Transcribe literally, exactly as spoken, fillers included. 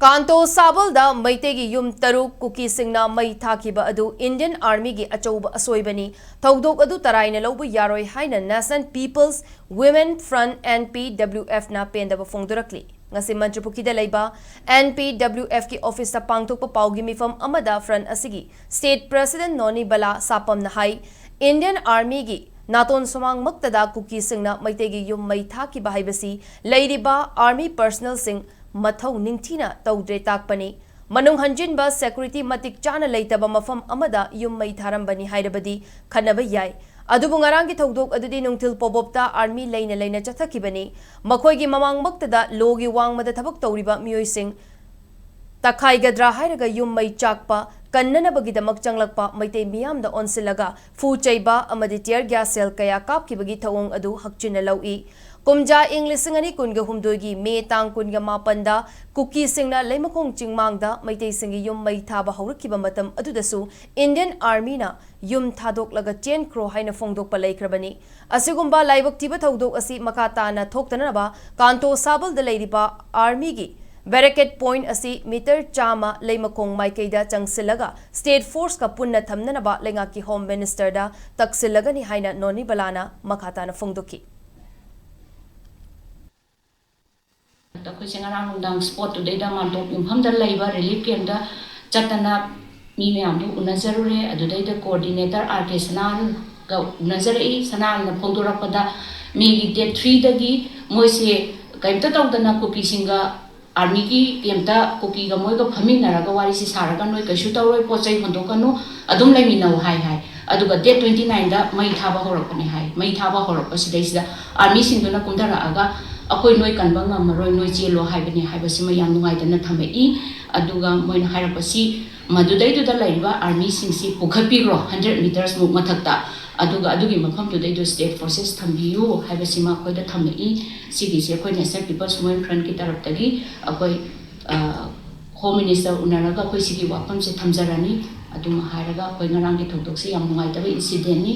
ꯀꯥꯟꯇꯣ ꯁꯥꯕꯜꯗ ꯃꯩꯇꯩꯒꯤ ꯌꯨꯝ ꯇꯔꯨꯛ ꯀꯨꯀꯤꯁꯤꯡꯅ ꯃꯩ ꯊꯥꯈꯤꯕ ꯑꯗꯨ Indian Armyꯒꯤ ꯑꯆꯧꯕ ꯑꯁꯣꯏꯕꯅꯤ꯫ ꯊꯧꯗꯣꯛ ꯑꯗꯨ ꯇꯔꯥꯏꯅ ꯂꯧꯕ ꯌꯥꯔꯣꯏ ꯍꯥꯏꯅ National People's Women Front, N P W F, ꯅ ꯄꯦꯟꯗꯕ ꯐꯣꯡꯗꯣꯔꯛꯂꯤ꯫ ꯉꯁꯤ ꯃꯟꯇ꯭ꯔꯤꯄꯨꯈ꯭ꯔꯤꯗ ꯂꯩꯕ N P W F ꯀꯤ office ꯇ ꯄꯥꯡꯊꯣꯛꯄ ꯄꯥꯎꯒꯤ ꯃꯤꯐꯝ ꯑꯃꯗ front ꯑꯁꯤꯒꯤ state president ꯅꯣꯅꯤ ꯕꯂꯥ ꯁꯥꯄꯝꯅ ꯍꯥꯏ, Indian Armyꯒꯤ ꯅꯥꯇꯣꯟ ꯁꯨꯃꯥꯡꯃꯛꯇꯗ ꯀꯨꯀꯤꯁꯤꯡꯅ ꯃꯩꯇꯩꯒꯤ ꯌꯨꯝ ꯃꯩ ꯊꯥꯈꯤꯕ ꯍꯥꯏꯕꯁꯤ ꯂꯩꯔꯤꯕ army personnelꯁꯤꯡ ꯃꯊꯧ ꯅꯤꯡꯊꯤꯅ ꯇꯧꯗ꯭ꯔꯦ ꯇꯥꯛꯄꯅꯤ꯫ ꯃꯅꯨꯡ ꯍꯟꯖꯤꯟꯕ security ꯃꯇꯤꯛ ꯆꯥꯅ ꯂꯩꯇꯕ ꯃꯐꯝ ꯑꯃꯗ ꯌꯨꯝ ꯃꯩ ꯊꯥꯔꯝꯕꯅꯤ ꯍꯥꯏꯔꯕꯗꯤ ꯈꯟꯅꯕ ꯌꯥꯏ꯫ ꯑꯗꯨꯕꯨ ꯉꯔꯥꯡꯒꯤ ꯊꯧꯗꯣꯛ ꯑꯗꯨꯗꯤ ꯅꯨꯡꯊꯤꯜ ꯄꯣꯕꯣꯞꯇ army ꯂꯩꯅ ꯂꯩꯅ ꯆꯠꯊꯈꯤꯕꯅꯤ꯫ ꯃꯈꯣꯏꯒꯤ ꯃꯃꯥꯡꯃꯛꯇꯗ ꯂꯣꯒꯤ ꯋꯥꯡꯃꯗ ꯊꯕꯛ ꯇꯧꯔꯤꯕ ꯃꯤꯑꯣꯏꯁꯤꯡ ꯇꯛꯈꯥꯏꯒꯗ꯭ꯔꯥ ꯍꯥꯏꯔꯒ ꯌꯨꯝ ꯃꯩ ꯆꯥꯛꯄ ꯀꯟꯅꯅꯕꯒꯤꯗꯃꯛ ꯆꯪꯂꯛꯄ ꯃꯩꯇꯩ ꯃꯤꯌꯥꯝꯗ ꯑꯣꯟꯁꯤꯜꯂꯒ ꯐꯨ ꯆꯩꯕ ꯑꯃꯗꯤ tear gas shell ꯀꯌꯥ ꯀꯥꯞꯈꯤꯕꯒꯤ ꯊꯧꯑꯣꯡ ꯑꯗꯨ ꯍꯛꯆꯤꯟꯅ ꯂꯧꯏ꯫ ꯀꯨꯝꯖꯥ ꯏꯪ ꯂꯤꯁꯤꯡ ꯑꯅꯤ ꯀꯨꯟꯒ ꯍꯨꯝꯗꯣꯏꯒꯤ ꯃꯦ ꯇꯥꯡ ꯀꯨꯟꯒ ꯃꯥꯄꯟꯗ ꯀꯨꯀꯤꯁꯤꯡꯅ ꯂꯩꯃꯈꯣꯡ ꯆꯤꯡꯃꯥꯡꯗ ꯃꯩꯇꯩꯁꯤꯡꯒꯤ ꯌꯨꯝ ꯃꯩ ꯊꯥꯕ ꯍꯧꯔꯛꯈꯤꯕ ꯃꯇꯝ ꯑꯗꯨꯗꯁꯨ Indian Armyꯅ ꯌꯨꯝ ꯊꯥꯗꯣꯛꯂꯒ ꯆꯦꯟꯈ꯭ꯔꯣ ꯍꯥꯏꯅ ꯐꯣꯡꯗꯣꯛꯄ ꯂꯩꯈ꯭ꯔꯕꯅꯤ꯫ ꯑꯁꯤꯒꯨꯝꯕ ꯂꯥꯏꯕꯛ ꯊꯤꯕ ꯊꯧꯗꯣꯛ ꯑꯁꯤ ꯃꯈꯥ ꯇꯥꯅ ꯊꯣꯛꯇꯅꯅꯕ ꯀꯥꯟꯇꯣ ꯁꯥꯕꯜꯗ ꯂꯩꯔꯤꯕ armyꯒꯤ barricade point ꯑꯁꯤ meter ꯆꯥꯝꯃ ꯂꯩꯃꯈꯣꯡ ꯃꯥꯏꯀꯩꯗ ꯆꯪꯁꯤꯜꯂꯒ state forceꯀ ꯄꯨꯟꯅ ꯊꯝꯅꯅꯕ ꯂꯩꯉꯥꯛꯀꯤ Home Ministerꯗ ꯇꯛꯁꯤꯜꯂꯒꯅꯤ ꯍꯥꯏꯅ ꯅꯣꯅꯤ ꯕꯂꯥꯅ ꯃꯈꯥ ꯇꯥꯅ ꯐꯣꯡꯗꯣꯛꯈꯤ꯫ ꯑꯩꯈꯣꯏꯁꯦ ꯉꯔꯥꯡ ꯅꯨꯡꯗꯥꯡ spotꯇꯨꯗꯩꯗ ꯃꯥꯟꯇꯣꯞ ꯌꯨꯝꯐꯝꯗ ꯂꯩꯕ relief campꯇ ꯆꯠꯇꯅ ꯃꯤ ꯃꯌꯥꯝꯗꯨ ꯎꯅꯖꯔꯨꯔꯦ꯫ ꯑꯗꯨꯗꯩꯗ coordinator R K ꯁꯅꯥꯍꯜꯒ ꯎꯅꯖꯔꯛꯏ꯫ ꯁꯅꯥꯍꯜꯅ ꯐꯣꯡꯗꯣꯔꯛꯄꯗ Mayꯒꯤ date threeꯗꯒꯤ ꯃꯣꯏꯁꯦ ꯀꯔꯤꯝꯇ ꯇꯧꯗꯅ ꯀꯨꯀꯤꯁꯤꯡꯒ armyꯒꯤ campꯇ ꯀꯨꯀꯤꯒ ꯃꯣꯏꯒ ꯐꯝꯃꯤꯟꯅꯔꯒ ꯋꯥꯔꯤꯁꯤ ꯁꯥꯔꯒ ꯅꯣꯏ ꯀꯩꯁꯨ ꯇꯧꯔꯣꯏ, ꯄꯣꯠ ꯆꯩ ꯍꯣꯟꯗꯣꯛꯀꯅꯨ, ꯑꯗꯨꯝ ꯂꯩꯃꯤꯟꯅꯧ ꯍꯥꯏ ꯍꯥꯏ꯫ ꯑꯗꯨꯒ date twenty nineꯗ ꯃꯩ ꯊꯥꯕ ꯍꯧꯔꯛꯄꯅꯦ ꯍꯥꯏ꯫ ꯃꯩ ꯊꯥꯕ ꯍꯧꯔꯛꯄꯁꯤꯗꯩꯁꯤꯗ armyꯁꯤꯡꯗꯨꯅ ꯀꯨꯝꯊꯔꯛꯑꯒ ꯑꯩꯈꯣꯏ ꯅꯣꯏ ꯀꯟꯕ ꯉꯝꯃꯔꯣꯏ, ꯅꯣꯏ ꯆꯦꯜꯂꯣ ꯍꯥꯏꯕꯅꯤ ꯍꯥꯏꯕꯁꯤꯃ ꯌꯥꯝ ꯅꯨꯡꯉꯥꯏꯇꯅ ꯊꯝꯃꯛꯏ꯫ ꯑꯗꯨꯒ ꯃꯣꯏꯅ ꯍꯥꯏꯔꯛꯄꯁꯤ ꯃꯗꯨꯗꯩꯗꯨꯗ ꯂꯩꯔꯤꯕ armyꯁꯤꯡꯁꯤ ꯄꯨꯈꯠꯄꯤꯈ꯭ꯔꯣ hundred metersꯃꯨꯛ ꯃꯊꯛꯇ, ꯑꯗꯨꯒ ꯑꯗꯨꯒꯤ ꯃꯐꯝꯗꯨꯗꯩꯗꯨ state forces ꯊꯝꯕꯤꯌꯨ ꯍꯥꯏꯕꯁꯤꯃ ꯑꯩꯈꯣꯏꯗ ꯊꯝꯃꯛꯏ꯫ ꯁꯤꯒꯤꯁꯤ ꯑꯩꯈꯣꯏ National People's Women Frontꯀꯤ ꯇꯔꯞꯇꯒꯤ ꯑꯩꯈꯣꯏ Home Minister ꯎꯅꯔꯒ ꯑꯩꯈꯣꯏ ꯁꯤꯒꯤ ꯋꯥꯐꯝꯁꯦ ꯊꯝꯖꯔꯅꯤ꯫ ꯑꯗꯨꯃ ꯍꯥꯏꯔꯒ ꯑꯩꯈꯣꯏ ꯉꯔꯥꯡꯒꯤ ꯊꯧꯗꯣꯛꯁꯦ ꯌꯥꯝ ꯅꯨꯡꯉꯥꯏꯇꯕ incidentꯅꯤ꯫